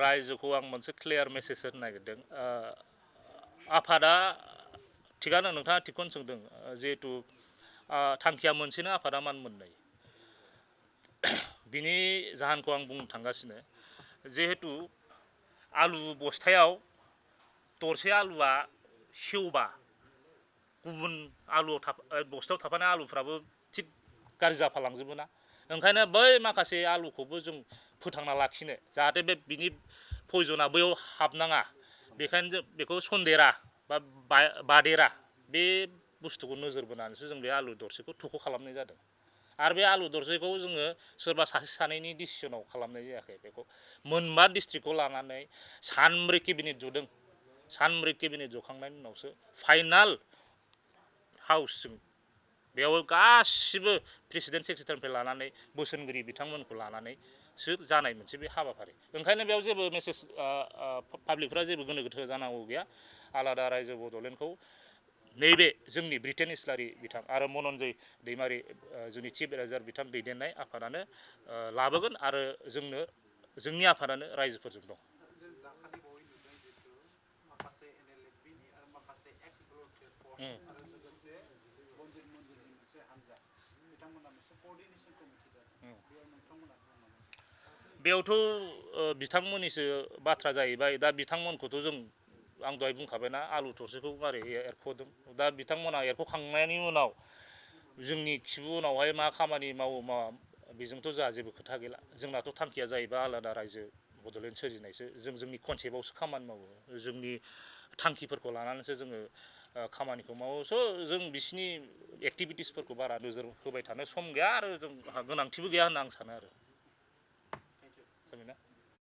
रायजोखौ आं मोनसे क्लियार मेसेज होनो नागिरदों आफादा थिगानो नोंथाङा थिगखौनो सोंदों जिहेतु थांखिया मोनसेनो आफादा मान मोननै बिनि जाहोनखौ आं बुंनो थांगासिनो जिहेतु आलु बस्थायाव दरसे आलुआ सेवबा गुबुन आलुआव बस्थायाव थाफानाय आलुफ्राबो थिग गाज्रि जाफालांजोबो ना ओंखायनो बै माखासे आलुखौबो जों फोथांना लाखिनो जाहाथे बिनि पयजना बैयाव हाबनाङा बेखायनो जों बेखौ सन्देरा बा बादेरा बे बुस्थुखौ नोजोर बोनानैसो जों बे आलु दरसेखौ थख' खालामनाय जादों आरो बे आलु दरसेखौ जोङो सोरबा सासे सानैनि डिसिसनाव खालामनाय जायाखै बेखौ मोनबा डिस्ट्रिक्टखौ लानानै सानब्रै केबिनेट जदों सानब्रै केबिनेट जखांनायनि उनावसो फाइनाल हाउससिम बेयाव गासिबो प्रेसिडेन्ट सेक्रेटारिनिफ्राय लानानै बोसोनगिरि बिथांमोनखौ लानानैसो जानाय मोनसे बे हाबाफारि ओंखायनो बेयाव जेबो मेसेज पाब्लिकफ्रा जेबो गोनो गोथो जानांगौ गैया आलादा रायजो बड'लेण्डखौ नैबे जोंनि ब्रिटेन इस्लारि बिथां आरो मनन्जय दैमारि जोंनि चिफ एडभाइजार बिथां दैदेननाय आफादानो लाबोगोन आरो जोंनि आफादानो रायजोफोरजों दं बेयावथ' बिथांमोननिसो बाथ्रा जाहैबाय दा बिथांमोनखौथ' जों आं दहाय बुंखाबायना आलु थरसेखौ मारै एरख'दों दा बिथांमोना एरख'खांनायनि उनाव जोंनि खिबु उनावहाय मा खामानि मावो मावा बेजोंथ' जोंहा जेबो खोथा गैला जोंनाथ' थांखिया जाहैबाय आलादा रायजो बड'लेण्ड सोरजिनायसो जों जोंनि कनसेप्टआवसो खामानि मावो जोंनि थांखिफोरखौ लानानैसो जोङो खामानिखौ मावो स' जों बिसिनि एक्टिभिटिसफोरखौ बारा नोजोर होबाय थानो सम गैया आरो जों गोनांथिबो गैया होनना आं सानो आरो